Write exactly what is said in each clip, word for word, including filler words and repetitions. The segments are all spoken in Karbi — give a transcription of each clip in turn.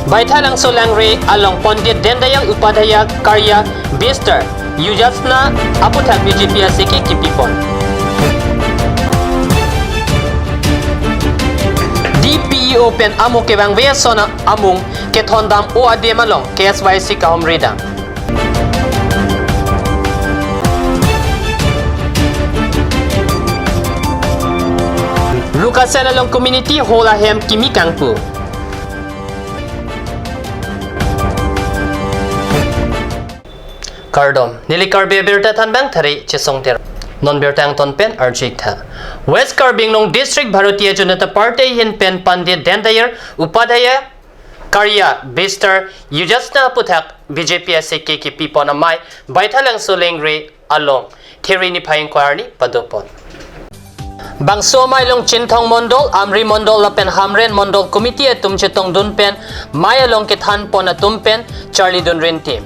Baithalangso Langre along Pandit Deendayal Upadhyaya Karya Bistar Yojana aputhak B J P asai ke kipipon. D P E O pen amo kevangve ason amung kethondam-o adim along K S Y C kahumridam. Rukasen along community hall ahem kimi kangpu. Kardom, neli Karbi Abirta thanbang Thari Chesong Terang. Non birta angton pen arju-ik tha. West Karbi Anglong District Bharatiya Janata Party ahin pen Pandit Deendayal Upadhyaya Karya Bistar Yojana aputhak B J P asai ke kipipon amei Baithalangso Langre along Thiri niphai ingkoi arni padopon. Bangso amei along Chinthong Mondol, Amri Mondol lapen Hamren Mondol Committee atum chetongdun pen mei along kethanpon atum pen charlidun rinti.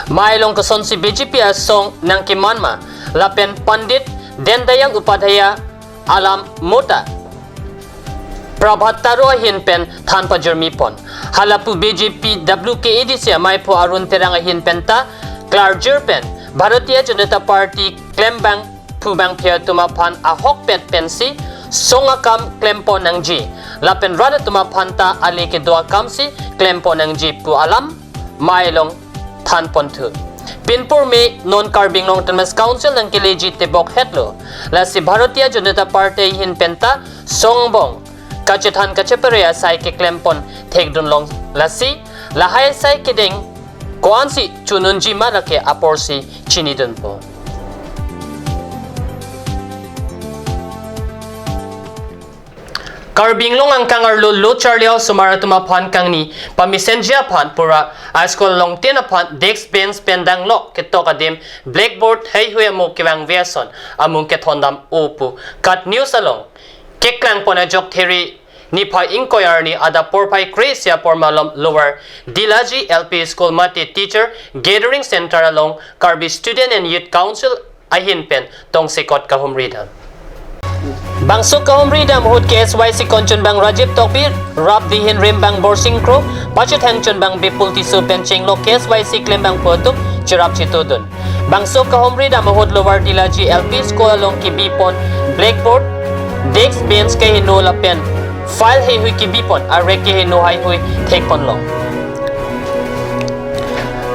Mei along kosonsi B J P asong nangkeman ma lapen Pandit Deendayal Upadhyaya alam mota Prabhat Taro ahin pen than pajirmipon. Halapu B J P W K A D C ameiphu Arun Terang ahin pen ta klarjir pen Bharatiya Janata Party klembangphu bangphi atum aphan ahokpet pensi song akam klempon nangji lapen rat atum aphan ta ale kedo akamsi klempon nangji pu alam mei along thanponthu. Pinpur me non Karbi Anglong Autonomous Council nangkeleji tebok hetlo. Lasi Bharatiya Janata Party ahin pen ta song angbong kachethan kachepere asai keklempon thekdun long, lasi lahai asai kedeng ko-ansi chununji ma lake aporsi chinidunpo. Karbi Anglong angkang arlo lo charli-osomar atum aphan kangni pamesenji aphan pura a school along tin aphan desk bench pen danglok ketok adim blackboard heihui amo kevangve ason amung kethondam-o pu KAT News along keklangpon ajok Thiri niphai ingkoi arni adap porphai kre-isi apor malom Lower Dilaji L P School mate Teacher Gathering Center along Karbi Student and Youth Council ahin pen tongsekot kahumridam. Bangso kahumridam ahut K S Y C konchunbang Rajiv Tokbi, rapdihin rimbang Borsing Kro, pachethang chunbang Bipul Tisso pen chenglok K S Y C klembangphu atum cherap chetudun. Bangso kahumridam ahut Lower Dilaji L P School along kebipon blackboard, desk bench keheno lapen file heihui kebipon a-rack keheno heihui thekponlo.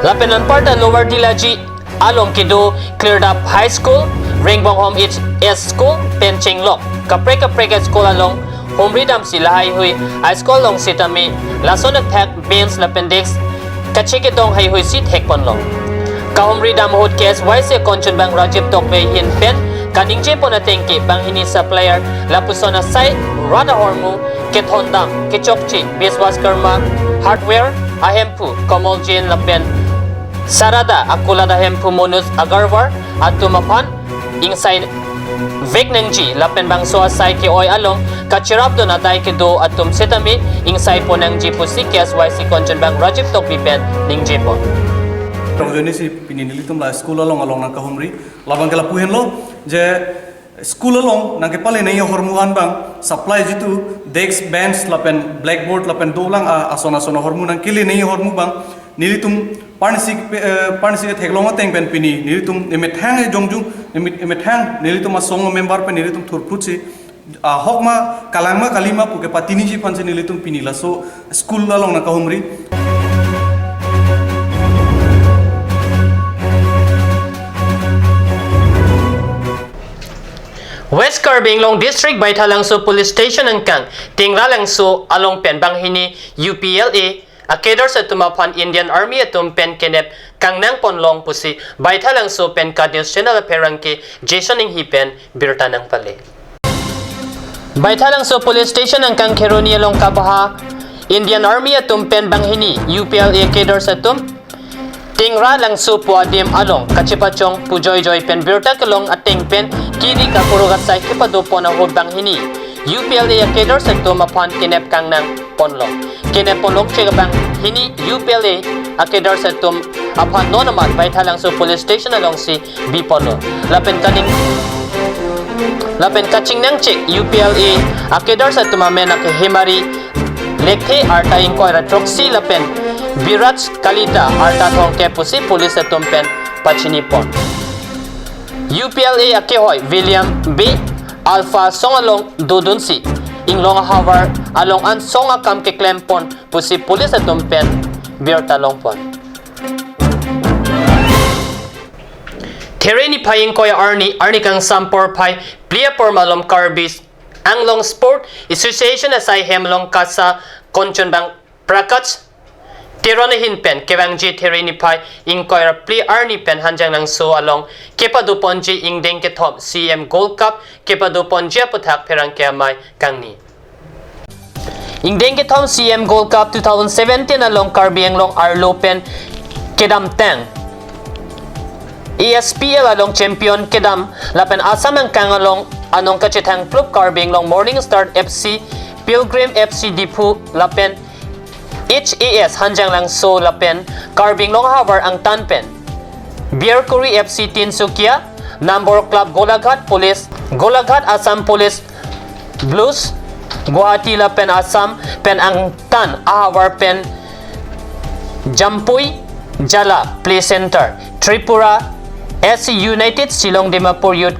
Lapen anparta Lower Dilaji along kedo Klirdap High School, Ringbonghom H S School pen chenglok kaprek kaprek a-school along humridamsi lahaihui a-school along sitame lason athak bench lapen desk kachekedong heihuisi thekponlo. Kahumridam ahut K S Y C konchunbang Rajiv Tokbi ahin pen kaningjepon ateng ke banghini supplier lapuson asai rat ahormu kethondam kechokche Biswakarma Hardware ahemphu Kamal Jain lapen Sarada Akulat ahemphu Manoj Agarwal atum aphan ingsaivek nangji lapen bangso asai ke-oi along kacherapdun adai kedo atum sitame ingsaipon nangji pusi K S Y C konchunbang Rajiv Tokbi pen ningjepon. Tongjoinesi pini nelitum la school along along nangkahumri, labang ke lapu henlo je school along nangkepale nangji ahormu an bang supply jitu desk bench lapen blackboard lapen dolang a ason ason ahormu nangkele nangji ahormu bang nelitum parnisi pe-, eh, parnisi ketheklong ateng pen pini nelitum nemethang ejongjung, neme-, nemethang nelitum asong member pen nelitum thurphutsi ahok ma kalang ma kali ma puke patiniji aphansi nelitum pini laso school along nangkahumri. West Karbi Anglong District Baithalangso Police Station angkang Tingralangso along pen banghini U P L A a-cadres atum aphan Indian Army atum pen kenep kangnangponlong pusi Baithalangso pen KAT News Channel apherangke Jason Inghi pen birta nangpale. Baithalangso Police Station angkang Kheroni along kabaha Indian Army atum pen banghini U P L A cadres atum Tingralangso pu adim along kachepachong pu joijoi pen birta kelong ateng pen kiri kakuruk asai kepadopon ahut banghini U P L A a-cadres atum aphan kenep kangnangponlong. Kenepponlong chek banghini U P L A a-cadres atum aphan non amat Baithalangso Police Station alongsi biponlo. Lapen kaning, lapen kachingnangchek U P L A a-cadres atum amen ake Hemari Lekthe arta ingkoi ra throksi lapen Biraj Kalita arta thomkep pusi police atum pen pachini pon. U P L A akehoi William Bey Alpha song along dodunsi inglong ahavar along an song akam keklem pon pusi police atum pen birta long pon. There niphai ingkoi arni, arni kangsam porphai phli apor malom Karbi Anglong Sport Association asai hem along KASA kongchunbang Prakash Teron ahin pen kevangji there niphai ingkoi ra phli arni pen Hanjanglangso along kepado ponji ingdeng kethom C M Gold Cup kepado ponji aputhak pherangke amei kangni. Ingdeng kethom C M Gold Cup two thousand seventeen along Karbi Anglong arlo pen kedamtang A S P L along champion kedam lapen Assam angkang along anong kachethang klub Karbi Anglong Morning Star F C, Pilgrim F C Diphu lapen H A S Hanjanglangso lapen Karbi Anglong ahavar angtan pen Biarkuri F C Tinsukia, Nambor Club Golaghat Police, Golaghat Assam Police Blues, Guwahati lapen Assam pen angtan ahavar pen Jampui Jala Play Center, Tripura S C United, Shillong Dimapur Youth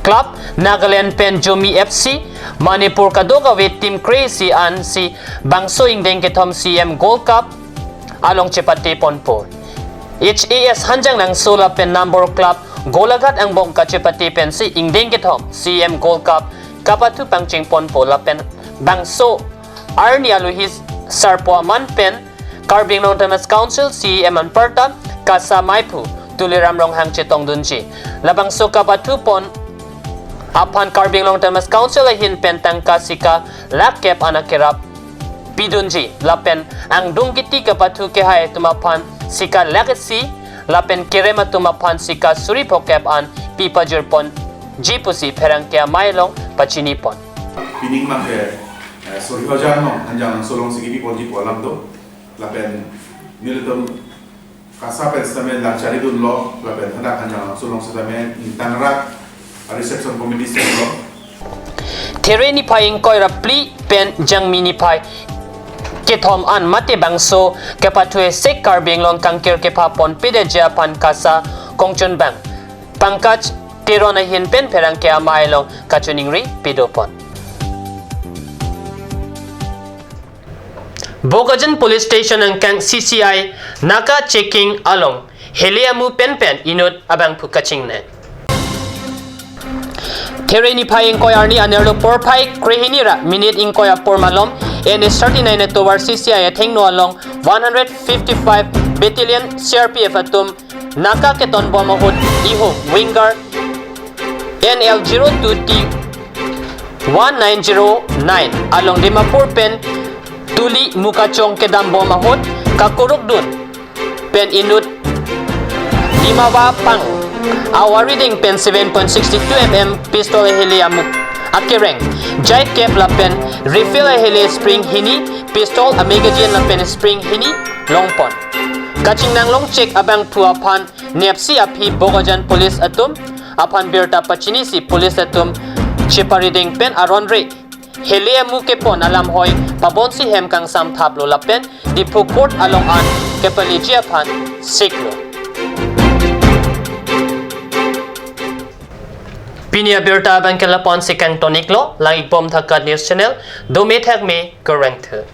Club, Nagaland pen Jomi F C, Manipur kadokave team kre-isi ansi bangso ingdeng kethom C M Gold Cup along chepate ponpo. H A S Hanjanglangso lapen Nambor Club Golaghat angbong kachepate pensi ingdeng kethom C M Gold Cup kapathu pangcheng ponpo lapen bangso arni alohi sarpo aman pen Karbi Anglong Autonomous Council C E M anparta KASA meiphu Tuliram Ronghang chetongdunji. Labangso kapathu pon aphan Karbi Anglong Autonomous Council ahin pen tangka sika lakh kep an akerap pidunji lapen angdung kiti kapathu kehai atum aphan sika lakh isi lapen kerem atum aphan sika suri phokep an pi pajir ponji pusi pherangke amei along pachini pon. Pining mangke, eh, suri hajar nong Hanjanglangso alongsi kipi ponji pu alam do. Lapen nelitum KASA pen sitame lang charidunlo, lapen hadak Hanjanglangso along sitame ingtangrak reception committee sitame lo. There niphai ingkoi ra phli pen Jangmi niphai kethom an mate bangso kepathu esek Karbi Anglong kangkir kepha ponpedeji aphan KASA kongchunbang Pankaj Teron ahin pen pherangke amei along kachiningri pado pon. Bokajan Police Station angkang C C I Naka checking along hele amu penpen inut abangphu kachingnang. There niphai ingkoi arni anerlo porphai krehini ra minute ingkoi apor malom N S thirty-nine atovar C C I athengno along one hundred fifty-five Battalion C R P F atum Naka keton bom ahut Ihum winger N L zero two T one nine zero nine along Dimapur pen Tuli Mukachong kedam bom ahut kakurukdun pen inut Dimava Pang arideng pen seven point six two M M pistol ahele amuk akereng jaikep lapen rifle ahele spring hini, pistol amagazine lapen spring hini longpon. Kachingnang longchek abangphu aphan nepsi aphi Bokajan police atum aphan birta pachinisi police atum cheparideng pen aron re hele amu kepon alam hoi pabonsi hem kangsam thaplo lapen Diphu court along an kepaleji aphan siklo. Pini abirta abangke lapu-an si kangtoniklo, lang-ikbom Thakat News Channel, dome thakme, kurvangthu.